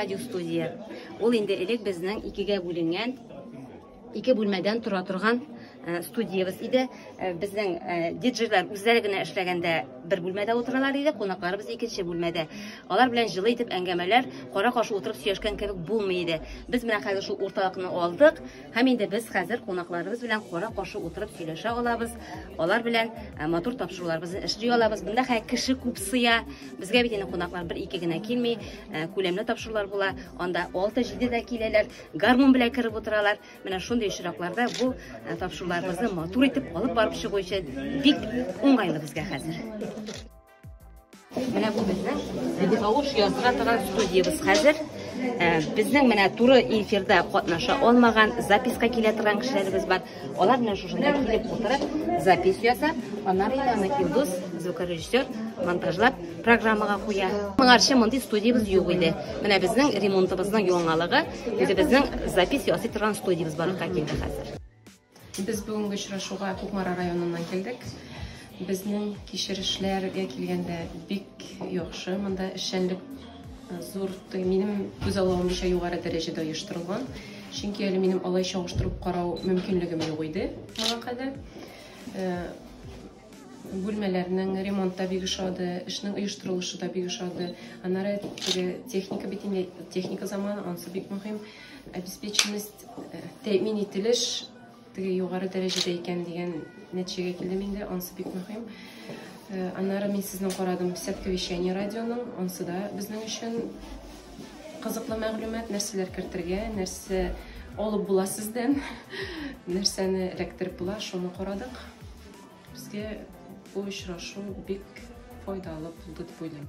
радиостудия. Ул инде элек безнең икегә бүленгән, ике бүлмәдән тора торган э, студиябез иде. Э, безнең э, диджейлар үзләре генә эшләгәндә бер бүлмәдә утыралар иде, кунакларыбыз икенче бүлмәдә. Алар белән җылы итеп әңгәмәләр, кара-каршы утырып сөйләшкән кебек булмый иде. Без менә хәзер шул урталыкны алдык һәм инде без хәзер кунакларыбыз белән кара-каршы утырып сөйләшә алабыз. Алар белән матур тапшыруларыбызны эшли алабыз. Монда хәзер кеше күп сыя. Безгә бит инде кунаклар бер-ике генә килми, күләмле тапшырулар була. Анда 6-7 дә киләләр, гармун белән кереп утыралар. Менә шундый очракларда бу тапшыруларыбызны матур итеп алып барып чыгу өчен бик уңайлы безгә хәзер. Менә бу безнең тавыш яздыра торган студиябез хәзер. Э, безнең менә туры эфирда катнаша алмаган, записка килә торган кешеләребез бар. Алар менә шушында килеп утырып, запись ясап, аннары инде аны Илдус, звукорежиссер, монтажлап программага куя. Моңарчы мондый студиябез юк иде. Менә безнең ремонтыбызның яңалыгы, үзебезнең запись ясый торган студиябез барлыкка килде хәзер. Без бүгенге очрашуга Кукмара районыннан килдек. Безнең кичерешләргә килгәндә бик яхшы. Монда эшчәнлек э, зур, минем күз аллавымча югары дәрәҗәдә оештырылган. Чөнки әле минем алай чагыштырып карау мөмкинлегем юк иде моңа кадәр. Э, бүлмәләрнең ремонт та бик ошады, эшнең оештырылышы да бик ошады. Аннары теге техника бит инде, техника заманы, анысы бик мөһим. Обеспеченность, э, тәэмин ителеш теге югары дәрәҗәдә икән дигән нәтиҗәгә килдем инде, анысы бик мөһим. Э, аннары мин сезнең карадым сетка вещания радионың, анысы да безнең өчен кызыклы мәгълүмат, нәрсәләр кертергә, нәрсә алып була сездән, нәрсәне эләктереп була, шуны карадык. Безгә бу очрашу бик файдалы булды дип уйлыйм.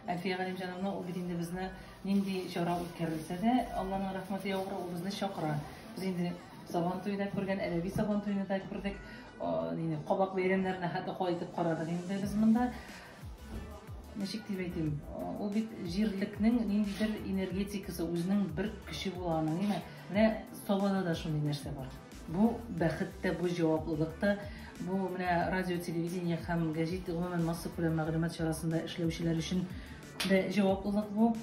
Әлфия Галимҗановна ул бит инде безне нинди чара үткәрелсә дә, Алланың рәхмәте яугыры, ул безне чакыра. Без инде Сабан туена күргән, әдәби Сабан туена да күрдек, инде кабак бәйрәмнәренә хәтле кайтып карадык инде без монда. Ничек дип әйтим, ул бит җирлекнең ниндидер энергетикасы, үзенең бер көче була аның, әйме? Менә Сабада да шундый нәрсә бар. Бу бәхет тә, бу җаваплылык та. Бу менә радио, телевидение һәм гәҗит, гомумән массакүләм мәгълүмат чарасында эшләүчеләр өчен дә җаваплылык бу.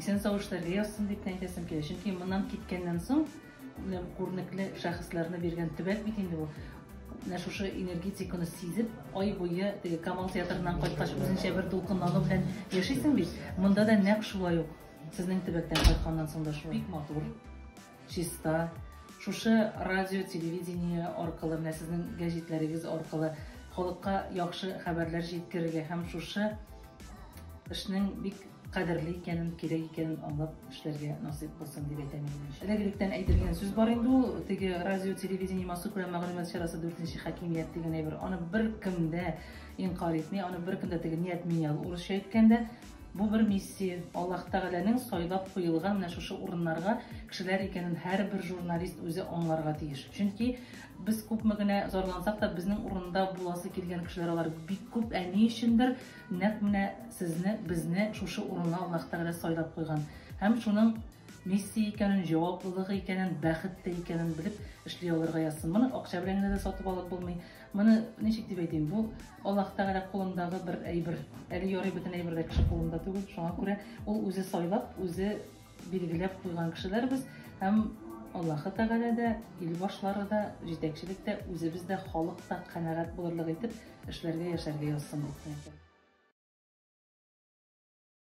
Исән-сау эшләргә язсын дип кенә әйтәсем килә. Чөнки моннан киткәннән соң, менә күренекле шәхесләрне биргән төбәк бит инде бу. Менә шушы энергетиканы сизеп, ай буе теге Камал театрыннан кайткач үзенчә бер дулкынлану белән яшисең бит. Монда да нәкъ шулай ук. Сезнең төбәктән кайтканнан соң да шулай. Бик матур. Чиста. Шушы радио, телевидение аркылы, менә сезнең гәҗитләрегез аркылы халыкка яхшы хәбәрләр җиткерергә һәм шушы эшнең бик кадерле икәнен, кирәк икәнен аңлап эшләргә насыйп булсын дип әйтәм инде. Элек-электән әйтелгән сүз бар инде ул, теге радио, телевидение, массакүләм мәгълүмат чарасы дүртенче хакимият дигән әйбер. Аны беркем дә инкарь итми, аны беркем дә теге не отменял, урысча әйткәндә. Бу бер миссия, Аллаһ Тәгаләнең сайлап куелган менә шушы урыннарга кешеләр икәнен һәрбер журналист үзе аңларга тиеш. Чөнки без күпме генә зарлансак та, безнең урында буласы килгән кешеләр алар бик күп, ә ни өчендер нәкъ менә сезне, безне шушы урынга Аллаһ Тәгалә сайлап куйган. Һәм шуның миссия икәнен, җаваплылыгы икәнен, бәхет тә икәнен белеп эшли алырга язсын. Моны акча белән генә дә сатып алып булмый. Моны ничек дип әйтим, бу Аллаһ Тәгалә кулындагы бер әйбер. Әле ярый бөтен әйбер дә кеше кулында түгел. Шуңа күрә ул үзе сайлап, үзе билгеләп куйган кешеләр без һәм Аллаһы Тәгалә дә, ил башлары да, җитәкчелек тә, үзебез дә, халык та канәгать булырлык итеп эшләргә, яшәргә язсын дип әйтәм.